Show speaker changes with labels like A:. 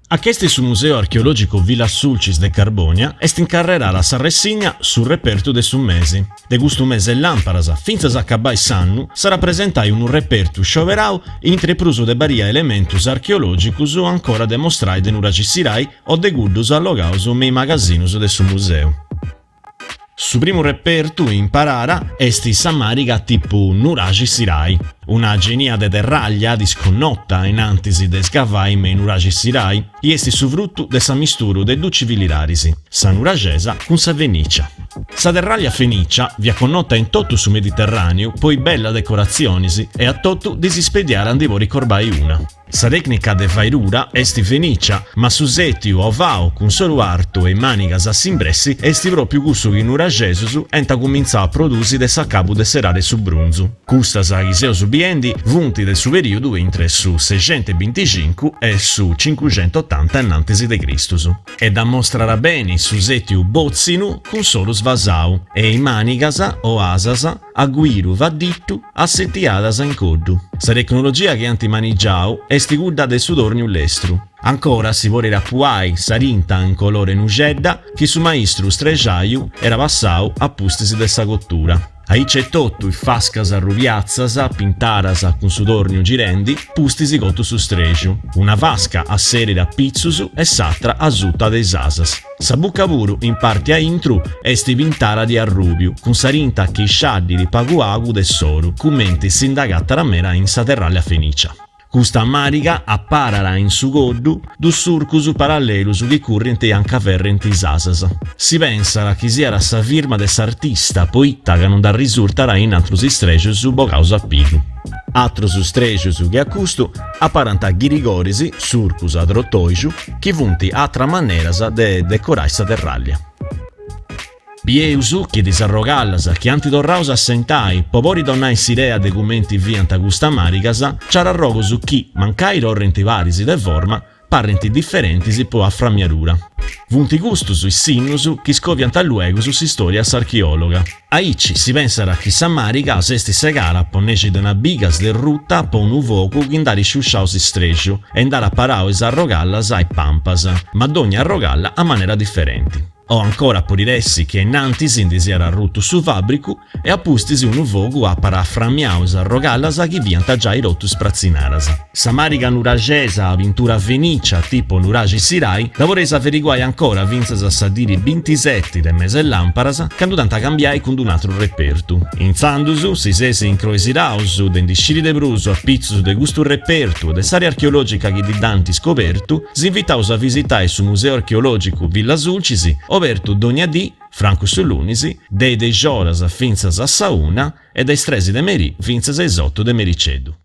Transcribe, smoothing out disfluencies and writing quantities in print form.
A: A ch'est su Museu Archeològicu Villa Sulcis de Carbònia est incarrerada s'arressigna Su repertu de su mesi. De custu mese 'e làmparas fintzas a acabai s'annu s'at a presentai unu repertu scioberau intre prus de baria elementus archeològicus ancora de mostrai de Nuraxi Sirai o de cuddus allogaus me is magasinus de su museu. Su primu repertu imparara est sa màriga tipu Nuraxi Sirai, una genia de terràglia disconnota in antis de sgavai me Nuraxi Sirai, i est su frutu de s'amisturu de dus civilidadis, sa nuraxesa cun sa fenìcia. Sa terràglia fenìcia fiat connota in totu su Mediterràneu po is bellas decoratzionis e a totu ddis ispediara a ndi podi corbai una. Sa tècnica de faidura est fenìcia, ma su sètiu ovau cun s'oru artu e is mànigas a s'imbressi est pròpiu cussu chi is nuraxesus ant cumintzau a produsi de s'acabu de s'edade 'e su brunzu. Custas chi seus biendi funt de su perìodu intre su sexentubinticincu e su cincuxentotanta innantis de Cristus. E dd'ammostrat beni su sètiu botzinu cun s'oru svasau e is mànigas o asas a guiru faddittu assetiadas in coddu. Sa tecnologia chi ant manigiau est cudda de su tòrniu lestru. Ancora si podit apuai sa tinta in colore nuxedda chi su maistru strexaiu era passau a pustis de sa cotura. Aici etotu is fascas arrubiatzas pintadas cun su tòrniu girendi, pustis cotu su strexu, una fasca asserida a pitzus e s'atra asuta de is asas. Sa buca puru, in parti a intru, est pintada di arrùbiu, cun sa tinta chi sciaddit pagu pagu de s'oru, cumenti si nd'agatat meda in sa terràllia fenìcia. Custa màriga aparat in su coddu dus surcus parallelus chi currint anca ferrint is asas. Si pensat chi siat sa firma de s'artista poita ca non dd'arrisurtat in atrus istrexus bogaus a pillu. Atrus strexus che a custu aparant ghirigoris, surcus a trotoixu, chi funt atras maneras de decorai sa terràllia. Bieus chi de is arrogallas chi ant torraus a assentai po podi donai s'idea de cumenti fiant custas màrigas, nc'at arrogus chi, mancai torrint paris de forma, parrint diferentis po aframiadura. Funt custus is sinnus chi scoviant luegus s'istòria a s'archeòloga. Aici si pensat chi sa màriga s'est segada po nexi de una biga sderruta po unu fogu chi nd'at sciusciau s'istrexu e nd'at aparau is arrogallas a is pampas, ma dogna arrogalla a manera diferenti. O ancora podit essi chi ainnantis ndi siat arrutu su fàbricu e a pustis unu fogu apat aframiau is arrogallas chi fiant giai totu spratzinadas. Sa màriga nuraxesa a pintura fenìcia tipo Nuraxi Sirai dda podeis averiguai ancora fintzas a sa diri bintiseti de mes e làmparas candu dd'ant a cambiai cun d-un'atru repertu. Intzandus, si seis incroesiraus de ndi sciri de prus a pitzus de custu repertu e de s'àrea archeològica chi dd'ant scobertu, S'invitaus a visitai su Museu Archeològicu Villa Sulcis, obertu dogna dì, francu su lunis, de is dexi oras fintzas a sa una e de is tresi de merì fintzas a is otu de mericeddu.